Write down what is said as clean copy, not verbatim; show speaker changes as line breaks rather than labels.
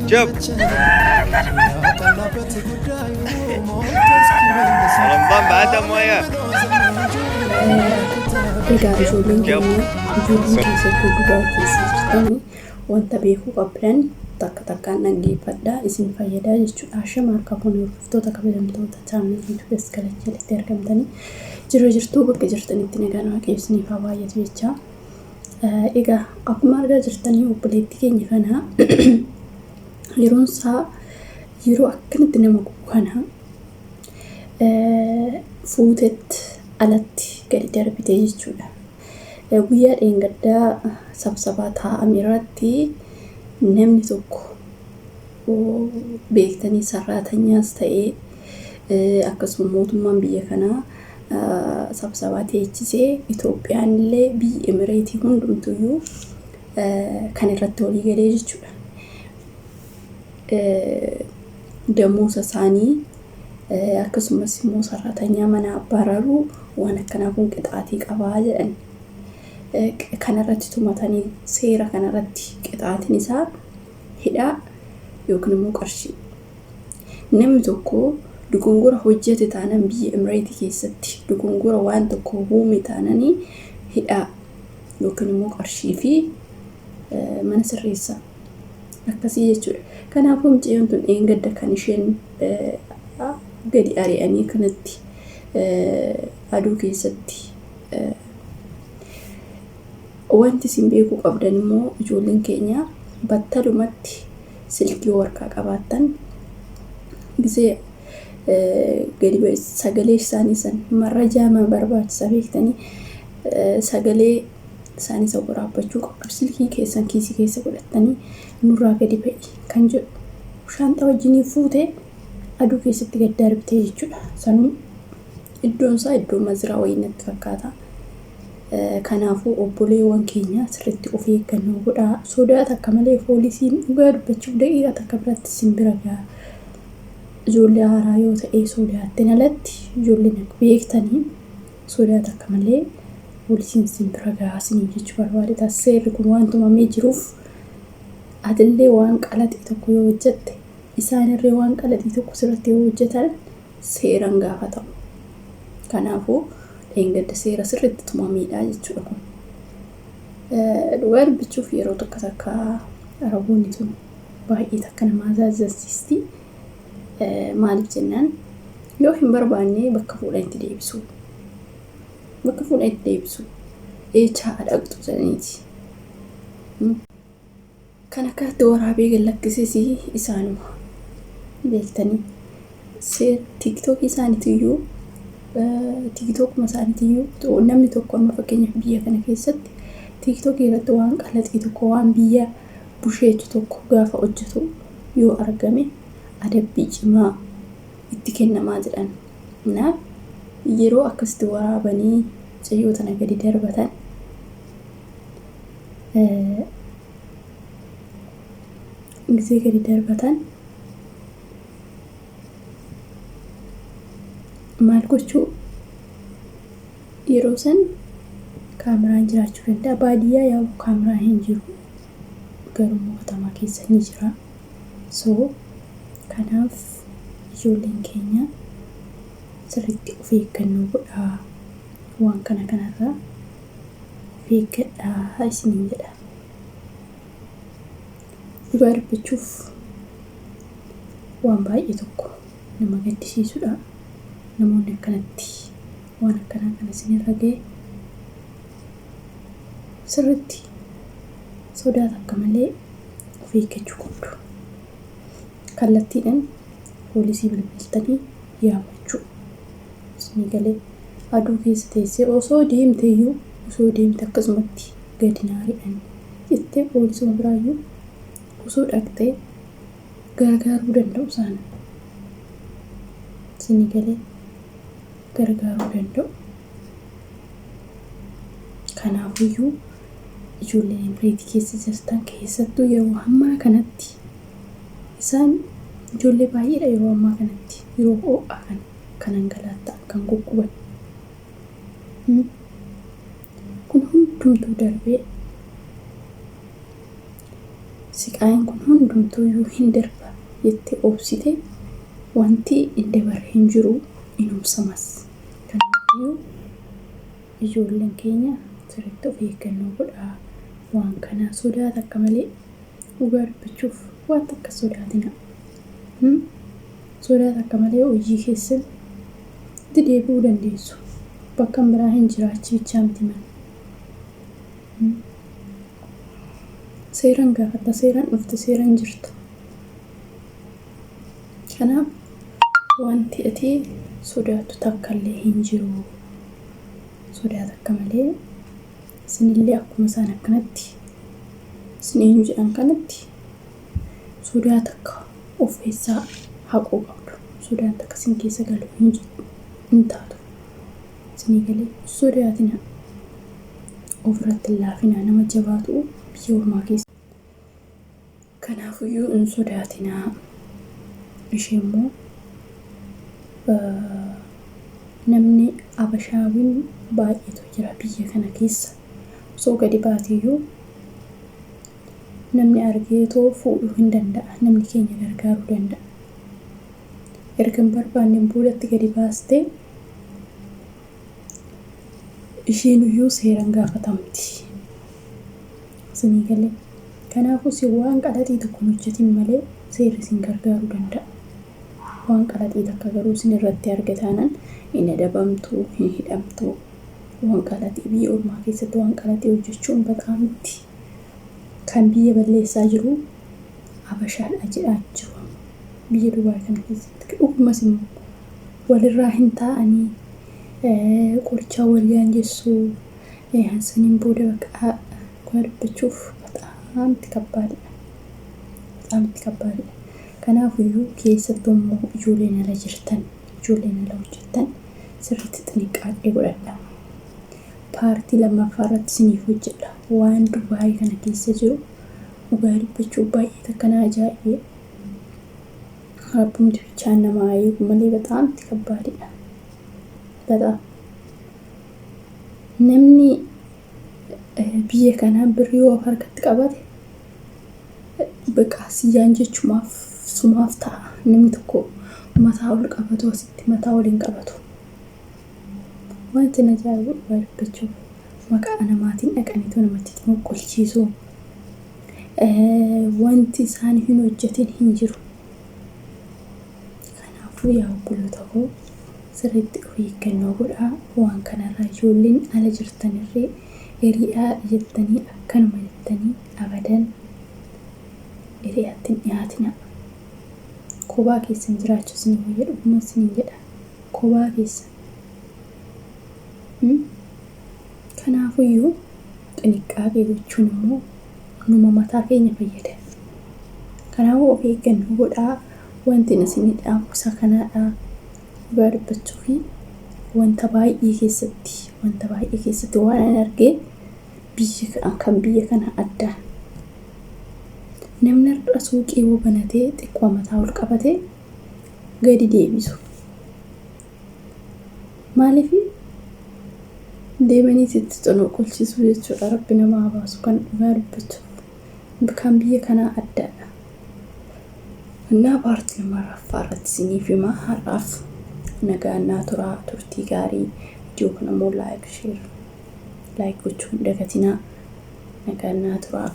ጀብ رمضان بعدها مويه
Egaa ijoolleen
ጀብ
keenya ijoolleen keessattuu Dubaay keessa jirtanii wanta beekuu qabdan takka takkaan dhaggeeffadhaa isin fayyadaa jechuudha. Ashama harka fuunee hordoftoota kabajamtoota chaanalii YouTube Eskalach jalatti argamtanii jiru jirtuu bakka jirtanitti nagaan waaqayyo isiniif haa baay'atu jechaa. Egaa akkuma argaa jirtanii obboleettii keenya kana yeroon isaa yeroo akkanatti nama gubu kana fuutetti alatti gadi darbite jechuudha. Guyyaa dheengaddaa sabsabaa taa'ame irratti namni tokko beektanii sarraatanyaas ta'ee akkasuma mootummaan biyya kanaa sabsabaa teechisee Itoophiyaan illee biyyi Emireetii hundumtuyyuu kan irratti walii galee jechuudha. Damoosa isaanii akkasumas immoo sarraatanyaa mana bararuu waan akkanaa kun qixaatii qabaa jedhan. Kanarratti tumatanii seera kanarratti qixaatiin isaa hidhaa yookiin immoo qarshii. Namni tokko dogongora hojjete taanaan biyya Emireetii keessatti dogongora waan tokko uume taananii hidhaa yookiin immoo qarshii fi mana sirreessaa akkasii jechuudha. Kanaafuu mucayyoon tun dheengadda kan isheen gadi ari'anii kanatti aduu keessatti wanti isin beekuu qabdan immoo ijoolleen keenya battalumatti silkii warqaa qabaattan gisee gadi sagalee isaanii san marrajaa ma barbaachisa beektanii sagalee isaanii san waraabbachuu qabdu. Silkii keessan kiisii keessa godhattanii nurraa gadi ba'i kan jedhu shaanxaa wajjinii fuutee aduu keessatti gad darbitee jechuudha. Sanuu iddoon isaa iddoo maziraa wayii natti fakkaata. Kanaafuu obboleewwan keenya sirriitti of eeggannoo godhaa. Sodaa takka malee poolisiin dhugaa dubbachuuf daqiiqaa takka biratti isin bira gaha. Ijoollee haaraa yoo ta'e sodaattiin alatti ijoolleen akka beektanii sodaa takka malee poolisiin isin bira gaha isiniin jechuu barbaade. Seerri kun waan tumamee jiruuf atillee waan qalaxii tokko yoo hojjette isaanirree waan qalaxii tokko sirratti yoo hojjetan seeraan gaafatamu. Kanaafuu dheengadda seera sirriitti tumameedha jechuudha kun. Dhugaa dubbachuuf yeroo tokko takka araboonni tun baay'ee takka nama azaazansiisti. Maaliif jennaan yoo hin barbaanne bakka fuudhanitti deebisu. Bakka fuudhanitti deebisu. Eechaa dhaqxu jedhaniiti. Kan akkatti waraabee gad lakkises isaanuma beektanii. Tiiktookii isaaniitiyyuu tiiktookuma isaaniitiyyuu namni tokko amma fakkeenyaaf biyya kana keessatti tiiktookii irratti waan qalaxii tokko waan biyya busheechu tokko gaafa hojjetu yoo argame adabbii cimaa itti kennamaa jedhan. Na yeroo akkasitti waraabanii mucayyoo tana gadi darbatan gisee gadi darbatan maal gochuu yeroo san kaameraan jiraachuu danda'a. Baadiyyaa yaa'u kaameraan hin jiru. Garuu immoo katamaa keessa ni jira. So kanaaf ijoolleen keenya sirriitti of eeggannoo godhaa. Waan kana kanarraa of eeggadhaa isiniin jedha. Dhugaa dubbachuuf waan baay'ee tokko nama gaddisiisudha. Namoonni akkanatti waan akkanaa kana isinirra ga'e sirriitti sodaa takka malee of eeggachuu qabdu. Kallattiidhaan poolisii bilbiltanii yaamachuu. Isinii galee aduu keessa teessee osoo deemteeyyuu osoo deemte akkasumatti gadi na ari'an jettee poolisuma biraayyuu osoo dhaqxee gargaaruu danda'u isaan. Isinii galee gargaaruu danda'u. Kanaafuyyuu ijoolleen Emireetii keessa jirtan keessattuu yeroo ammaa kanatti isaan ijoollee baay'eedha yeroo ammaa kanatti yeroo ho'aa kana kan angalaata'an kan gugguban. Kun hundumtuu darbee Siqaayin kun hundumtuuyyuu hin darba jettee obsite wanti hin dabarre hin jiru hin obsamas. Kanaafiyyuu ijoolleen keenya sirriitti of eeggannoo godhaa. Waan kanaa sodaa takka malee dhugaa dubbachuuf waan takka sodaatina. Sodaa takka malee hojii keessan itti deebi'uu dandeessu. Bakka biraa hin jiraachi bichaa miti mana. Seeran gaafatta, seeran dhufte, seeran jirta. Kanaaf wanti ati sodaattu takka illee hin jiru. Sodaa takka malee isinillee akkuma isaan akkanatti isin eenyu jedhan kanatti sodaa takka of keessaa haquu qabdu. Sodaan takka isin keessa galu hin taatu. Isinii galee sodaatina ofirratti hin laafinaa nama jabaatu biyya ormaa keessa. Kanaafuyyuu hin sodaatinaa. Ishee immoo namni abashaawin baay'eetu jira biyya kana keessa. Osoo gadi baateeyyuu namni argeetoo fuudhuu hin danda'a. Namni keenya gargaaruu danda'a. Erga hin barbaanneen boodatti gadi baastee isheenuyyuu seeraan gaafatamti. Isinii galee. Kanaafuu isin waan qalaxii tokko hin hojjetin malee seerri isin gargaaruu danda'a. Waan qalaxii takka garuu isin irratti arge taanaan hin adabamtu, hin hidhamtu. Waan qalaxii biyya ormaa keessatti waan qalaxii hojjechuun bataamitti kan biyya balleessaa jiru Habashaadha jedhaa jiru. Biyya Dubaay kana keessatti dhugumas immoo walirraa hin taa'anii qorichaa wal yaanjessuu saniin booda bakka dhugaa dubbachuuf bataamitti kabbaadidha. Bataamitti kabbaadidha. Kanaafuyyuu keessattuu immoo ijoolleen ala jirtan, ijoolleen ala hojjettan sirriitti xiniqqaaqee godhadha. Paartii lammaffaa irratti isiniif hojjedha. Waan Dubaay kana keessa jiru dhugaa dubbachuuf baay'ee takka na ajaa'ibe. Rabbumti bichaan nama haa eegu malee bataam itti kabbaadidha. Bataam. Namni biyya kanaa birrii yoo harkatti qabate baqa siyyaan jechumaaf sumaaf ta'a. Namni tokko mataa ol qabatu asitti mataa ol hin qabatu. Wanti na ajaa'ibu dhugaa dubbachuuf maqaa namaatiin dhaqaniitu namatti xinqolchiisu. Wanti isaan hin hojjetin hin jiru. Kanaafuu yaa obboloota koo sirriitti of eeggannoo godhaa. Waan kanarraa ijoolleen ala jirtanirree hiriyaa jettanii akkanuma jettanii abadan hiriyaatti hin dhiyaatina. Kophaa keessan jiraachuu isinii wayya dhuguma isiniin jedha. Kophaa keessan. Kanaafuyyuu xiniqqaaqee gochuun immoo numa mataa keenya fayyada. Kanaafuu of eeggannoo godhaa. Wanti isinii dhaamu isa kanaadha. Dhugaa dubbachuu fi wanta baay'ee keessatti wanta baay'ee keessatti waan ani argee biyya kan biyya kana adda. Namni har'a suuqii yoo banatee xiqqoo mataa ol qabatee gadi deebisu. Maaliif deemanii sitti xonqolchiisu jechuudha. Rabbi nama haa baasu kan dhugaa dubbachuuf. Kan biyya kanaa addaadha. Innaa paartii lammaffaa irratti isiniif hima har'aaf nagaan naa turaa turtii gaarii viidiyoo kana immoo like share like gochuu hin dagatinaa nagaan naa turaa.